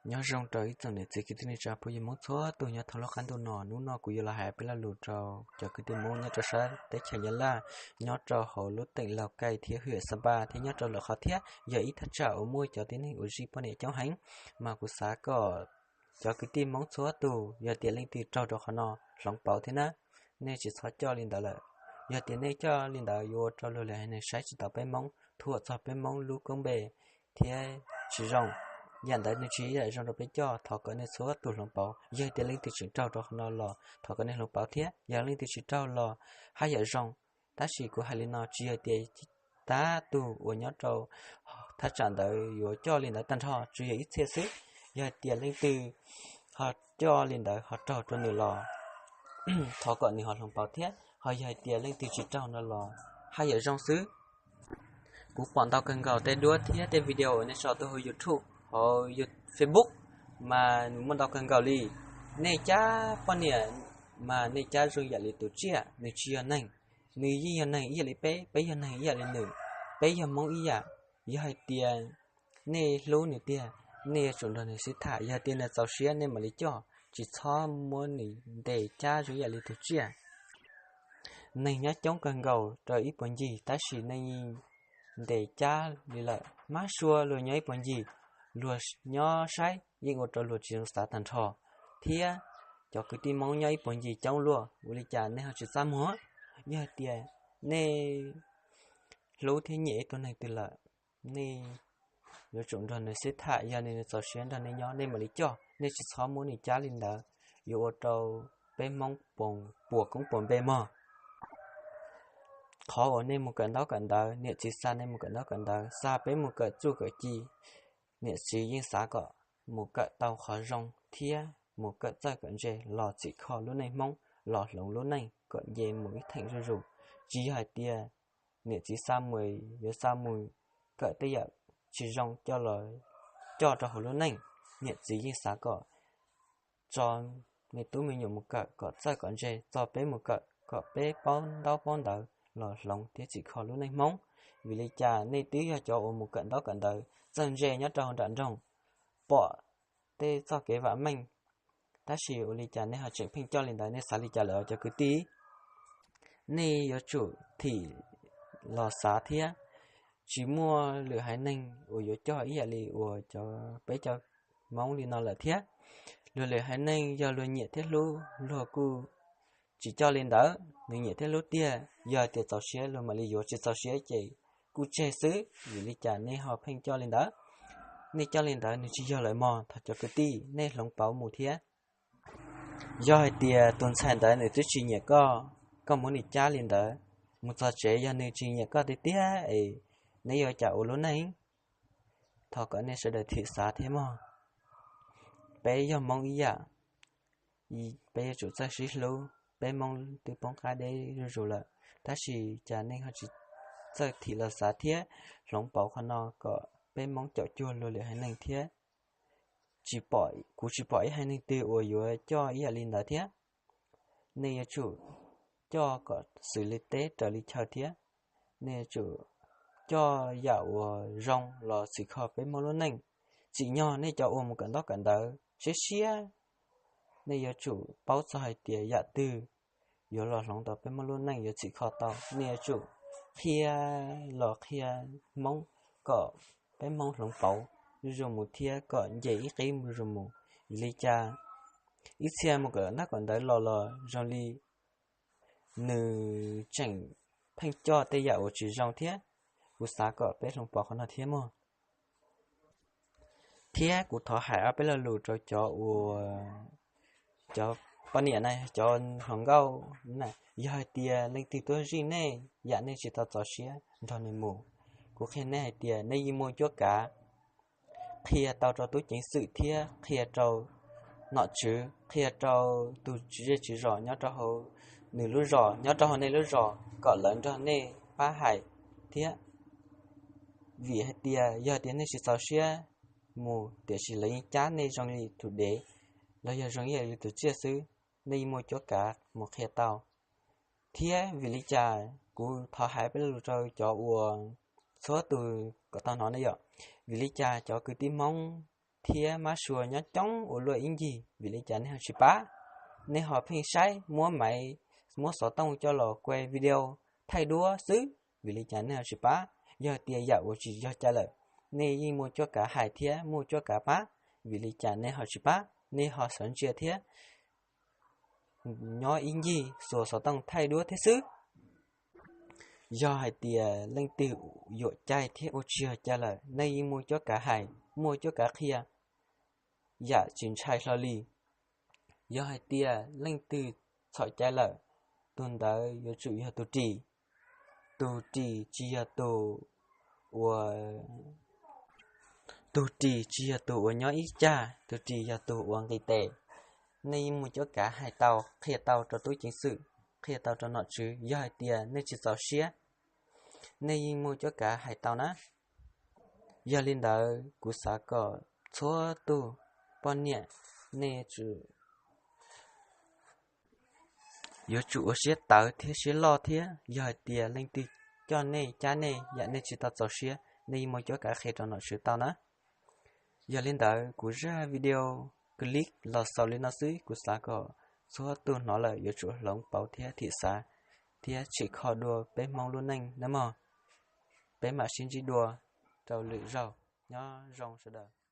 Nyob zoo rau ib tsoom niam txiv kwv tij neej tsa phooj ywg Hmoob txhua tus nyob thoob lub qab ntuj no. Hnub no kuv yuav los hais peb lo lus rau cov kwv tij Hmoob nyob rau sab teb chaws Nyab Laj, nyob rau hauv lub teem Lauj Kaim thiab hwm Xa Npas thiab nyob rau lwm qhov thiab. Yog ib thaj tsam uas muaj cov tib neeg uas zij poj niam coob heev, mas kuv xav kom cov kwv tij Hmoob txhua tus yog tias leej twg raug rau qhov no hloov pauv thiab na, nej tsis txhob coj li ntawd lawm. Yog tias nej coj li ntawd yuav ua rau luag lwm haiv neeg saib tsis taus peb Hmoob, thuam txog peb Hmoob lub koob npe thiab tsis zoo. Yam ntawd nws tsis yog yam zoo rau peb coj, thov kom nej txhua tus hloov pauv. Yog tias leej twg tseem raug rau qhov no los thov kom nej hloov pauv thiab, yog leej twg tsis raug los haj yam zoo. Tab sis kuv hais li no tsis yog tias tab tus uas nyob rau thaj tsam ntawd yuav coj li ntawd tag nrho, tsuas yog ib txhia xwb. Yog tias leej twg ho coj li ntawd ho raug rau nws los thov kom nws ho hloov pauv thiab, ho yog hais tias leej twg tsis raug no los haj yam zoo xwb. Kuv pom ntau kawg nkaus tej duab thiab tej video uas nej tso tuaj hauv YouTube, hauv Facebook, mas nws muaj ntau kawg nkaus li. Nej cab poj niam mas nej cab zoo yam li tus tsiaj, nws tsis yog neeg. Nws yeej yog neeg ib yam li peb, peb yog neeg ib yam li nws, peb yog Hmoob ib yam. Yog hais tias nej hlub nws tiag, nej yuav tsum nrog nws sib tham, yog tias nws txaus siab nej mam li coj, tsis txhob muab nws ntes cab zoo ib yam li tus tsiaj. Neeg nyob coob kawg nkaus rau ib puag ncig, tab sis nej yeej ntes cab li lawm. Mab sua luag nyob ib puag ncig, luag nyob saib yeej ua rau luag tsis zoo xav tag nrho, thiab cov kwv tij Hmoob nyob ib puag ncig coob luaj, ua li cas nej ho tsis txaj muag? Yog hais tias nej hlub thiab nyiam ib tug neeg twg lawm, nej yuav tsum nrog nws sib tham, yog nws txaus siab nrog nej nyob nej mam li coj, nej tsis txhob muab nws cab li ntawd, yuav ua rau peb Hmoob puas koob puas npe mog. Qhov uas nej mus kawm ntaub kawm ntawv, niam txiv xa nej mus kawm ntaub kawm ntawv, xa peb mus kawm txuj kawm ci, niam txiv yeej xav kom mus kawm tau qhov zoo thiab mus kawm txawj kawm ntse los txhim kho lub neej Hmoob, los hloov lub neej kom nce mus ib theem zuj zus. Tsis yog hais tias niam txiv xa mus yuav xa mus kawm tej yam tsis zoo coj los coj rau hauv lub neej. Niam txiv yeej xav kom tso me tub me nyuam mus kawm kom txawj kom ntse, txog peb mus kawm kom peb paub ntaub paub ntawv los hloov thiab txhim kho lub neej Hmoob. Vim li cas nej twb yog cov uas mus kawm ntaub kawm ntawv txawj ntse nyob rau hauv nram nroog, pom tej txoj kev vam meej, tab sis ua li cas nej ho tseem pheej coj li ntawd? Nej xav li cas lawm cov kwv tij? Nej yuav tsum thim los xav thiab. Tsis muaj lwm haiv neeg uas yuav coj ib yam li uas cov peb cov Hmoob li no lawm thiab. Luag lwm haiv neeg yog luag nyiam thiab hlub, luag kuj tsis coj li ntawd. Nws nyiam thiab hlub tiag, yog tias txaus siab luag mam li yuav, tsis txaus siab ces kuj tseg xwb. Vim li cas nej ho pheej coj li ntawd? Nej coj li ntawd nws tsis yog lawm mog, thov cov kwv tij nej hloov pauv mus thiab. Yog hais tias tus ntxhais ntawd nws twb tsis nyiam koj, koj muab nws cab li ntawd, mus txog tsev yog nws tsis nyiam koj tiag tiag es neb yuav cas ua lub neej? Thov kom nej sawv daws thim xav thiab mog. Peb yog Hmoob ib yam, peb yuav tsum txawj sib hlub. Peb Hmoob twb poob qab deb zuj zus lawm, tab sis cas nej ho tsis txawj thim los xav thiab hloov pauv qhov no kom peb Hmoob caum cuag luag lwm haiv neeg thiab. Tsis pom, kuv tsis pom ib haiv neeg twg uas yuav coj ib yam li ntawd thiab. Nej yuav tsum coj kom xws li teb raws li chaw thiab. Nej yuav tsum coj yam uas zoo los txhim kho peb Hmoob lub neej. Tsim nyog nej cov uas mus kawm ntaub kawm ntawv siab siab, nej yuav tsum paub txog hais tias yam twg yuav los hloov tau peb Hmoob lub neej, yuav txhim kho tau. Nej yuav tsum qhia los qhia Hmoob kom peb Hmoob hloov pauv zuj zus mus thiab kom nce ib qib mus zuj zus mus. Vim li cas ib txhia mus kawm ntaub kawm ntawv los los zoo li nws tseem pheej coj tej yam uas tsis zoo thiab? Kuv xav kom peb hloov pauv qhov no thiab mog. Thiab kuv thov hais ob peb lo lus rau cov uas, cov poj niam na, cov hluas nkauj na, yog hais tias leej twg tuaj zij nej yam nej tsis tau txaus siab nrog nws mus, kuv qhia nej hais tias nej yeej muaj cuab kav qhia tau rau tub ceev xwm thiab qhia rau nom tswv, qhia rau tus tswv zej tswv zos nyob rau hauv nws lub zos, nyob rau hauv nej lub zos kom lawv nrog nej pab hais thiab. Vim hais tias yog tias nej tsis txaus siab mus, tiam sis lawv yeej cab nej zoo li tus dev los yog zoo ib yam li tus tsiaj xwb, nej yeej muaj cuab kav mus qhia tau. Thiab vim li cas kuv thov hais peb lo lus rau cov uas txhua tus kom tau hnov ne yom? Vim li cas cov kwv tij Hmoob thiab mab sua nyob coob ua luaj ib ncig, vim li cas nej ho tsis pab? Nej ho pheej saib muab maiv, muab xov tooj coj los kuaj video thaij duab xwb, vim li cas nej ho tsis pab? Yog tias yam uas tsis yog cai lawm, nej yeej muaj cuab kav hais thiab muaj cuab kav pab, vim li cas nej ho tsis pab? Nej ho sawv ntsia thiab nyob ib ncig xuas xov tooj thaij duab thiab xwb. Yog hais tias leej twg yuam cai thiab ua tsis yog cai lawm, nej yeej muaj cuab kav hais, muaj cuab kav qhia yam tsis ntshai hlo li. Yog hais tias leej twg txhaum cai lawm, tus ntawd yuav tsum yog tus ris. Tus ris tsis yog tus uas, tus ris tsis yog tus uas nyob ib cag, tus ris yog tus uas nqis tes. Nej yeej muaj cuab kav hais tau, qhia tau rau tub ceev xwm, qhia tau rau nom tswv. Yog hais tias nej tsis txaus siab, nej yeej muaj cuab kav hais tau na. Yog li ntawd, kuv xav kom txhua tus poj niam, nej yuav tsum ua siab tawv thiab siab loj thiab. Yog hais tias leej twg coj nej cab nej yam nej tsis tau txaus siab, nej yeej muaj cuab kav qhia rau nom tswv tau na. Yog li ntawd, kuv zaj video clip los xaus li no xwb, kuv xav kom txhua tus hnov lawm yuav tsum hloov pauv thiab thim xav, thiab tsim kho dua peb Hmoob lub neej nawb mog. Peb mam sib ntsib dua rau lwm zaug. Nyob zoo sawv daws.